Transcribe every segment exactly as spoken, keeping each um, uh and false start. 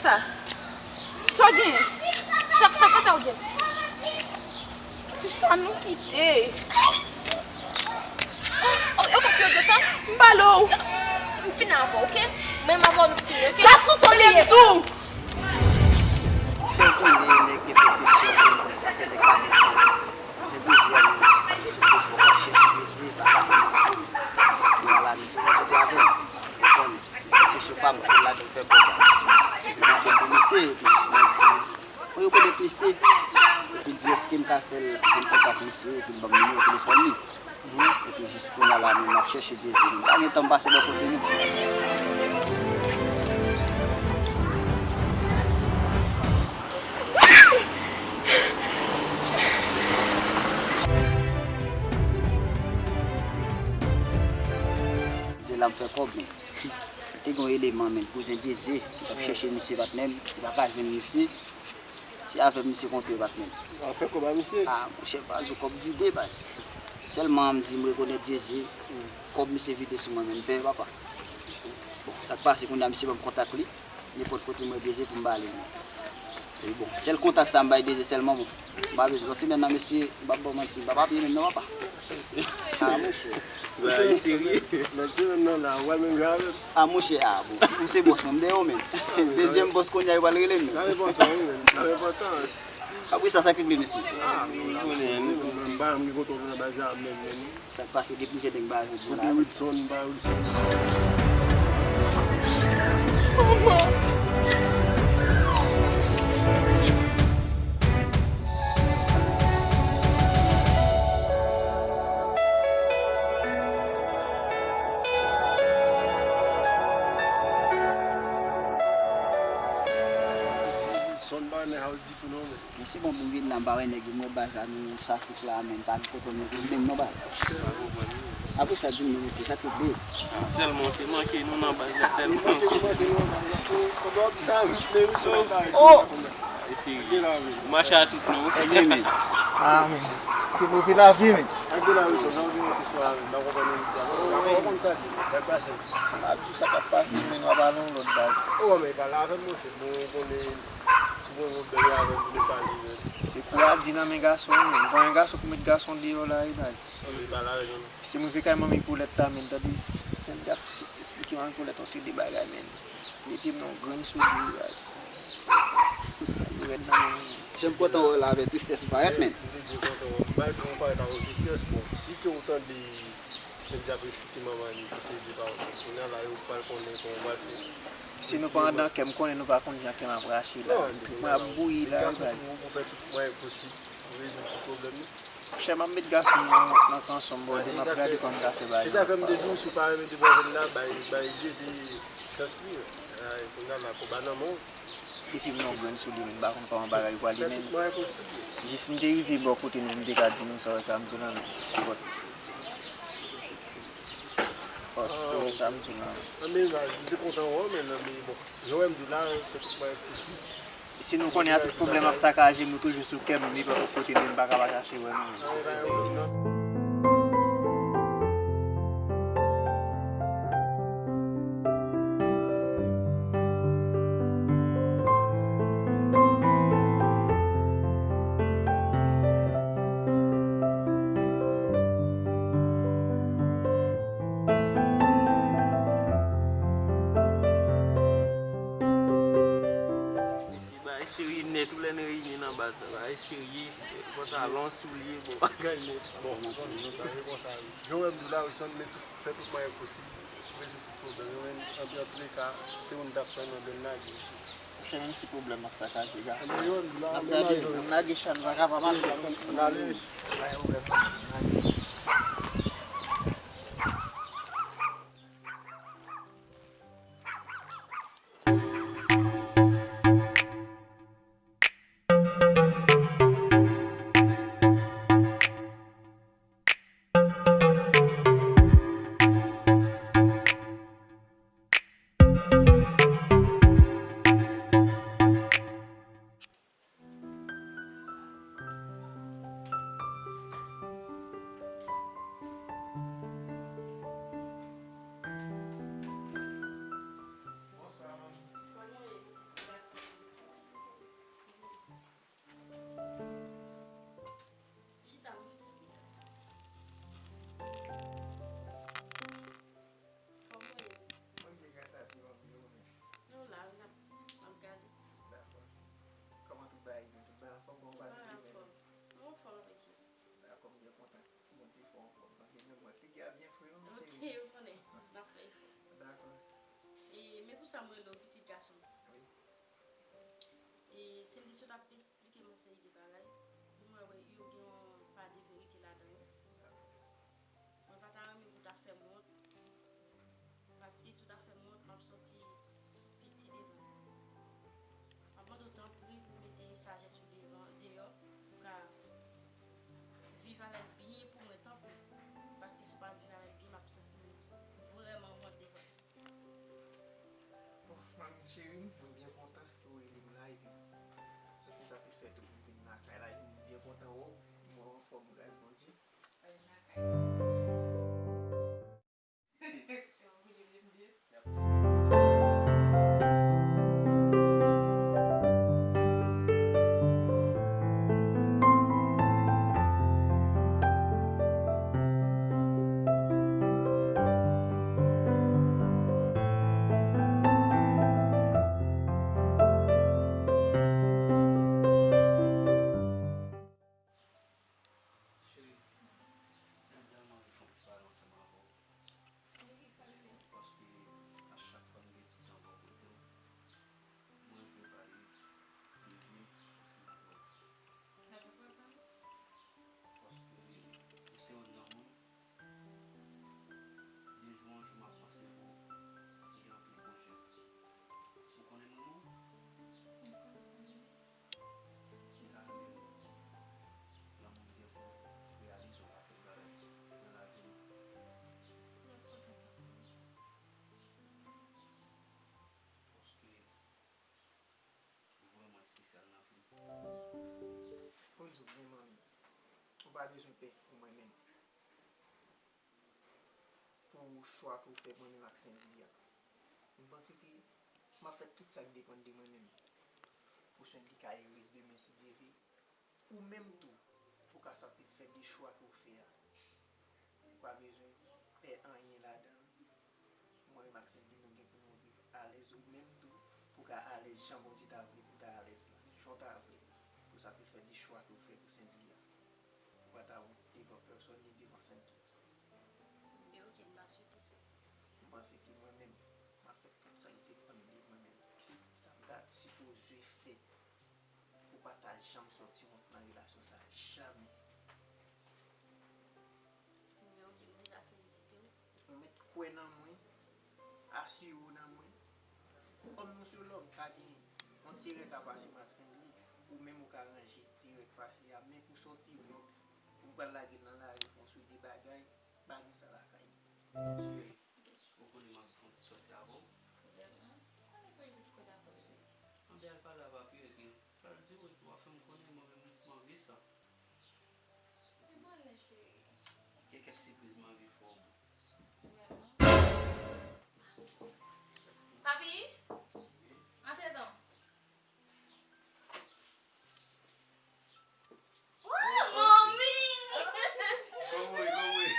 Sa w gen? Sa, sa, sa w gen? Se sa nou kite. Oh, oh, e w konn ti odyo sa? M pale w. M fin avè w, oke? Mwen m avè w nou fini, oke? Sa sou tonè m tou! Sèl konnen nèg gen pwofesyon, men sa fè nèg pa gen tan. Se Dezi a menm, pa gen sou Facebook, ap chèche Dezi, pa ka fè mesye. Kounye a la, mesye mwen kote avè m. Ou konprann? Se kesyon pa m, se ladan l fè kòb la. Epi m ap di mesye, epi jis mwen di, mwen rekonèt misye. Epi di, èske m ka fè l vin kontak misye, epi l ban m nimewo telefòn li. Epi jis kounye a la, menm m ap chèche Dezi. M pa gen tan m pase bò kote li. De la m fè kòb, men. Te gen yon eleman, men, kouzen Dyeze, ki t ap chèche misye, patnè m, li pa ka jwenn misye. Se avè m misye kontre, patnè m. Ou fè kòb a misye? Ah, monchè, baz, yon kòb vide, baz. Sèlman m di m rekonèt Dyeze, kòb misye vide sou mwen menm, pen, papa. Bon, sa k pase, kounye a misye ban m kontak li. Nenpòt kote m wè Dezi pou m ba li, men. E bon, sèl kontak sa m bay Dezi sèlman, bon. M pa bezwen lòt semèn nan, mesye, m p ap ba w manti, m pa papye menm non, papa. Ah, monchè. Bagay serye. Lòt semèn nan la, ou pral menm jan avè m. Ah, monchè, ah, bon. Ou se bòs mwen, m dèyè w menm. Dezyèm bòs kounye a, yo pral rele m menm. Sa enpòtan, wi, menm. Sa enpòtan. Apre sa, sa k regle, mesye? Ah, nou konnen, nou konnen. M pa janm gen kontwòl nan baz la, menm, menm. Sa k pase gen plizyè nèg m pa jwenn jodi a la. Depi Wilson, m pa Wilson. Manman! Wilson pa nan house ditou non, men. Men se bon pou m vin la, m pa wè nèg yo, m wè baz la, nou sa fout la, men m pa gen kote m rete menm non, baz. Apre sa, di m non, mesye, sa k regle? Ah, sèlman, ou te manke nou nan baz la, sèlman. Mesye, ou manke nou nan baz la. Oh, oh, oh, oh. Ou mache a tout non, wi. Ebyen, men. Ah, men. Se move lavi, men. Ak de la rezon, jan w gen yon ti swa la, men, m pa konprann yon ti a. M pa konprann sa k pase. Sa m ap di w sa k ap pase, men nou ap ale yon lòt baz. Oh, men, pale avè m, monchè. Bon, ou konnen, ti bon, bon, bèl avè m, pou nou pale, men. Se kou a di nan men gason, men. Bon, yon gason pou met gason deyò la, wi, baz. Ann pale avè nou. Si m rive kay manmi Poulèt la, men, tande, sèn t ap esplike manmi Poulèt yon seri de bagay, men. Depi m nan yon grenn sou li, baz. Li rèd nan men m. Jan m kontan wè w la avèk tristès ou parèt, men. M te di kontan wè w. M pa di w parèt avèk tristès, bon, si ke w tande sèn t ap esplike manman li yon seri de pawòl, kounye a la, yo pral konnen kòman w pral fè. Si nou pa anndan kè, m konnen nou pa konn jan kè m ap rache la. Mwen ap bouyi la, wi, baz. Pou fè tout mwayen posib pou rezoud tout pwoblèm yo. Chè, m ap met gason m nan, nan kanson m bò de, m ap gade kòman m ka fè bagay yo. Se sa fè m te di w, si w pa renmen demwazèl la, bay, bay Dezi chans li. Kounye a la, konba nan men w. Depi m nan grenn sou li, m pa konn kòman bagay yo prale, men jis m te rive bò kote nou, m te ka di nou sa w wè sa m di w la, men. But, but, ou wè sa m di w la. Anben, baz, m te kontan wè w, men, men, bon, jan w wè m di w la, fè tout mwayen posib. Si nou konnen a tout pwoblèm ap sakaje m, nou toujou sou kè m, nenpòt kote m ye, m pa ka pa chache wè nou menm. Se, se, se. Mesye, bagay serye nèt, ou lè n reyini nan baz la, bagay serye, pantalon, soulye, bon, bagay nèt. Bon, nou ta ye konsa, wi. Jan w wè m di w la, Wilson, men tout, fè tout mwayen posib pou rezoud tout pwoblèm yo, men, an, antouleka, se ou n t ap tann, anben n lage, mesye. Monchè, menm si pwoblèm ap sakaje, gason. Anben, yo, n ap gade, n ap gade chan, pa ka pa pale. N ale, mesye. Pa gen pwoblèm, n ale. Mwen figi a byen fre non, cheri. Ok, ou konnen. N ap fè efò. Dakò. E, men pou sa m rele w pitit gason m. Wi. E, Cindy, si w t ap eksplike m yon seri de bagay, mwen wè yo gen yon pa de verite ladan yo. Dakò. Mwen pa ta renmen pou w ta fè m wont. Paske si w ta fè m wont, m ap sòti piti devan yo. M ap mande w tanpri pou w mete sajès ou devan, deyò, pou w ka viv avè l byen pou mwen, tanpri. Paske si w pa viv avè l byen, m ap santi m vrèman wont devan yo. Bon, manmi cheri m, mwen byen kontan ke w rele m la, epi m santi m satisfè tou pou m vin lakay la, epi m byen kontan wè w, m wè w anfòm, gras Bondye. Cheri, jodi a m anvi fè yon ti pale ansanm avè w. Paske a chak fwa m gen ti tan bò kote w, mwen vle pale de vi m ansanm avè w. Paske ou se youn nan moun, de jou an jou m ap panse pou ou, m gen anpil pwojè. Ou konnen manman w? M konnen sa, bebe. M ta renmen lanmou m gen pou w reyalize yon pakèt bagay nan lavi m. M ap kontan sa pou ou. Paske ou vrèman espesyal nan vi m. Pou m di w byen, manmi, ou pa bezwen pè pou mwen menm. Pou chwa ke w fè mwen menm ak Sendli a. M panse ke m ap fè tout sa k depann de mwen menm pou Sendli ka erez demen, si Dye vle. Ou menm tou, pou w ka satisfè de chwa ke w fè a. Ou pa bezwen pè anyen ladan l. Mwen menm ak Sendli, nou gen pou nou viv alèz, ou menm tou, pou w ka alèz jan Bondye ta vle pou w ta alèz la, jan w ta vle, pou w satisfè de chwa ke w fè pou Sendli a. Ou pa ta wont devan pèsòn, ni devan Sendli. Ebyen, ok, m ta swete sa. M panse ke mwen menm, m ap fè tout sa k depann de mwen menm. Tout sa m ta sipoze fè pou w pa ta janm sòti wont nan relasyon sa a. Jamè. Ebyen, ok, m deja felisite w. Ou mèt kwè nan mwen, asire w nan mwen. Kòm nou se lòm, ka gen yon ti erè ka pase mwen ak Sendli, ou menm ou ka ranje ti erè k pase a, men pou sòti wont, pou m pral lage l nan lari, fè yon seri de bagay, pa gen sa lakay mwen. Cheri, ou konnen m ap fè yon ti sòti avè w. Vrèman? Ou konnen pou yon kòd avè w, wi. Anben al pale a papi, ebyen, sa l di w, epi w a fè m konnen, mwen menm, m anvi sa. Pi bòn lè, cheri. Gen kèk sipriz m anvi fè w. Vrèman? Papi? Wi? Antre non. Woo, manmi! Kòman w ye, kòman w ye?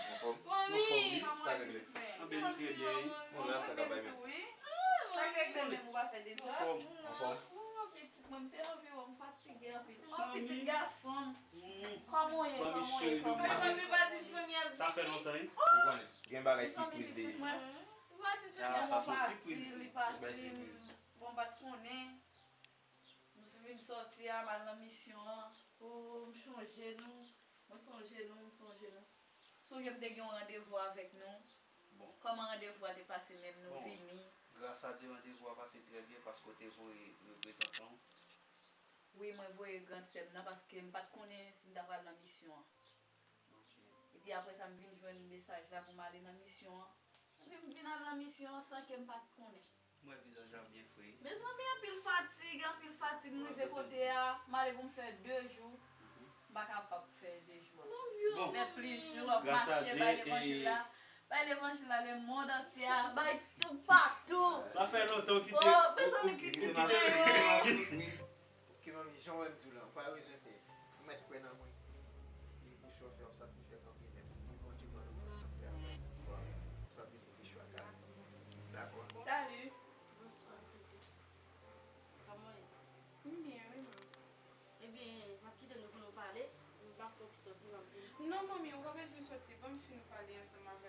Anfòm? Manmi! Anfòm, wi. Sa k regle? Anben, nou trè byen, wi. Bon, la, sa ka bay men. Sa k regle menm, ou pa fè dezòd? Anfòm, anfòm. Oh, pitit mwen, m te anvi wè w, m fatige anpil. Oh, pitit gason m. Kòman w ye, kòman w ye, kòman w ye? Sa fè lontan, wi. Ou konnen, gen bagay sipriz de. Sa se yon sipriz. Li pati, li pati. Bon, m pa t konnen. M vin sòti a, m al nan misyon an. Oh, m chonje nou. Mwen sonje nou, m sonje nou. Sonje m te gen yon randevou avèk nou. Bon. Kòman randevou a te pase menm, nou vini? Bon, gras a Dye, randevou a pase trè byen paske w te voye reprezantan w. Wi, mwen voye grann sè m nan paske m pa t konnen si m ta pral nan misyon an. Ok. Epi apre sa, m vin jwenn mesaj la pou m ale nan misyon an. Epi m vin al nan misyon an san ke m pa t konnen. M wè vizaj la byen fre. Mezanmi, anpil fatig, anpil fatig. M rive kote a, m ale pou m fè de jou. M pa kapab fè de jou a. Bon. Fè plis jou, w ap mache, bay levanjil la. Bay levanjil la lemonn antye a, bay toupatou. Sa fè lontan w kite, oh, mezanmi, ou kite. Ok, manmi, jan w wè m di w la, ou pa bezwen pè. Ou mèt kwè nan mwen. E pou chofè, w ap satisfè kòm gen lè pou di Bondye ban nou fòs nan fè a. Ou santi li te chwa kale. Dakò? Salut. Bonswa, Tete. Kòman w ye? M byen, wi, manmi. Ebyen, m ap kite nou pou nou pale. M ap fè yon ti sòti, m ap vini. Non, Manmi, ou pa bezwen soti, ban m fin pale ansanm avè